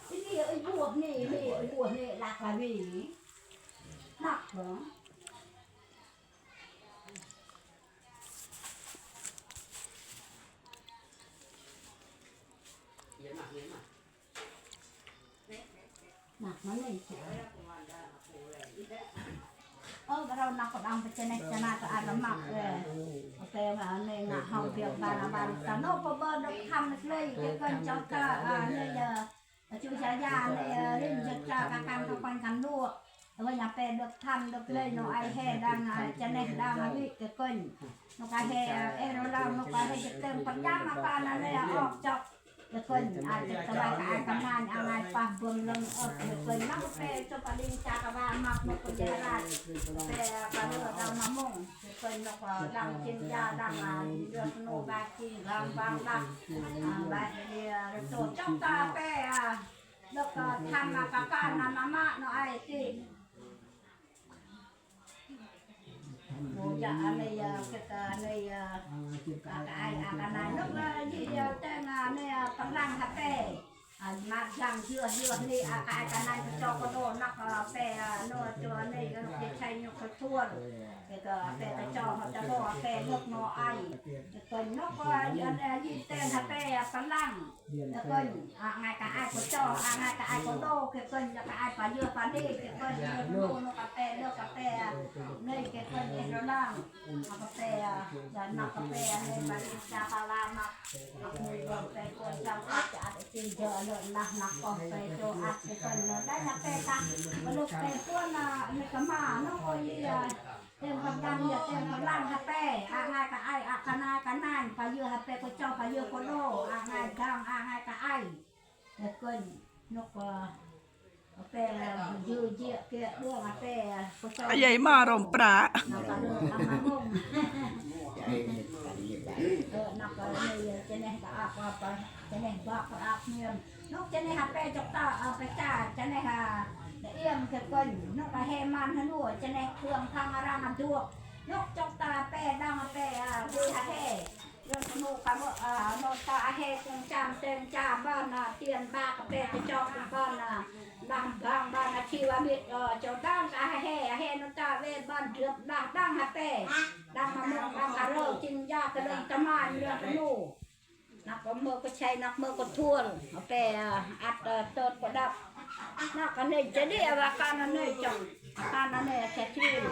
ອີນີ້ ໄອ້ບວກນີ້ ນີ້ ໄອ້ບວກນີ້ ຫຼັກລະວີ ໜັກເນາະ. ໜັກມາເລີຍ ເອີ ກະເຮົາໜັກກະດັງໄປຈະແນກຈະນາກະອາດລະມັກ ເອີ ແຕ່ວ່າແມ່ນະເຮົາວຽກບ້ານລະບ້ານຕາໂນກະເບີດທຳເລີຍ ເກີນເຈົ້າຕາ ອາ ເລີຍ ປະຈຸສາຍາເລີຍ ຫຼິ້ນເຈົ້າຕາກະກັນກະປັນກັນລູກ ເອີ ຢ່າແປເລິກທຳເລິກເລີຍເນາະ ໄອແຮດັງ ອາ ຈະແນກດັງ ອາ ວິກະເກີນ ນົກກະແຮ ເອໂຣລາວ ນົກກະແຮຈະເຕີມປັນຍາມາປານນັ້ນແຫຼະ ອອກຈອກ ເອີ ເກີນ ອາດຈະສະບາຍກາຍການງານ ອາ ງ່າຍປາເບິ່ງເລີງ ເອີ ເກີນນຳແປຈົບປະລິນຈາກະວານ ມັກນົກກະເລລາດ ແປກະເລືອດອາມາມຸງ ເກີນນົກກະດັງຈິນຍາ ດັງອາເລືອດໂນບາຈິງ ດັງບາງດັງ ອາ ບາເດໂຕ ຈົບຕາແປ ອາ ແລ້ວກະທຳມາກະການນຳມາມະເນາະ ໄອຕິ ໂມຈະອາເນຍ ເກກາເນຍ ອາກາອາຍອາການາຍ ນົກອາຢີເດວແຕງອາເນຍ ປະລັງຫະແປ ອາມາລັງເຍືອເຍືອນີ້ ອາກາອາຍການາຍ ປະຈອກະໂດ ນັກອາແປ ອາໂນຕົວນີ້ ເກກາເຊຍໂຍກະທວນ ເກກາແປ ປະຈອກະໂດ ອາແປ ນົກນໍອາຍ ເກການົກອາຢີເດວແຕງຫະແປ ປະລັງ ເກເກີນ ອາງ່າຍກະອາຍກະຈໍ ອາງ່າຍກະອາຍກະໂດ ເກເກີນ ກະອາຍປາເຍອປາເດ ເກເກີນ ໂນ ໂນກະແປ ໂນກະແປ ເນຍ ເກເກີນ ເອໂຣລາງ ອາກະແປ ອານາກະແປ ເນຍ ບາລິຈາກະລາມະ ອາກະແປ ໂກນຈັງ ອາຈະອາດເປັນເຈີເລີນນະ ນະກອງແປ ໂຈອາດເກເກີນ ໄດ້ນະແປ ກະມະລຸກແປ ພວນນະ ເນຍ ກະມາ ໂນ ໂອເຍ ເຕັມກຳລັງ ເຕັມກຳລັງຫະແປ ອາງ່າຍກະອາຍ ອາກະນາຍກະນາຍ ປາເຍອຫະແປ ກະເຈົ້າ ປາເຍອ ໂຄໂດ ອາງ່າຍດັງ ອາງ່າຍກະອາຍ ເກເກີນ ນົກກະແປ ເຍືອເຍືອ ເກເດືອງອາແປ ກະເຈົ້າ ອາໃຫຍ່ມາລົມປາ ນະກະເລີຍ ອາມາມຸງ ເອີ ນະກະເລີຍ ຈະແນກກະອາກ ອາກ ຈະແນກບາກ ອາກເມຍ ນົກຈະແນກຫະແປ ຈົກຕາ ອາໄປຈາ ຈະແນກຫະ ລະອຽມ ເກເກີນ ນົກກະແຮມານຫະນົວ ຈະແນກເຄື່ອງພັງອາຣາງອາດວກ ນົກຈົກຕາແປ ດັງອາແປ ອາ ເວຫະແຮ ເລື່ອງສະໜຸກກະເມີ ອາ ໂນຕາອາແຮ ເຄື່ອງຈາມເຕັງຈາມ ບ້ານນາຕຽນ ບາກະແປ ກະຈອກ ບ້ານນາ ລຳບາງ ບ້ານນາ ທີ່ວາມິດ ເອີ ເຈົ້າດັງກະອາແຮ ອາແຮ ໂນຕາເວ ບ້ານເດືອບ ດາ ດັງຫະແປ ດັງມະມ່ວງ ດັງອາໂຣ ຈິງຢາ ກະເລີງຕະມານ ເລື່ອງສະໜຸກ ນັກເມີກະໄຊ ນັກເມີກະທວນ ອາແປ ອາ ອັດ ເຕີດ ປະດັບ ນັກອາເນຍ ຈະເດ ອາວາການອາເນຍ ຈອກ ອາການອາເນຍ ແຄທຣີນ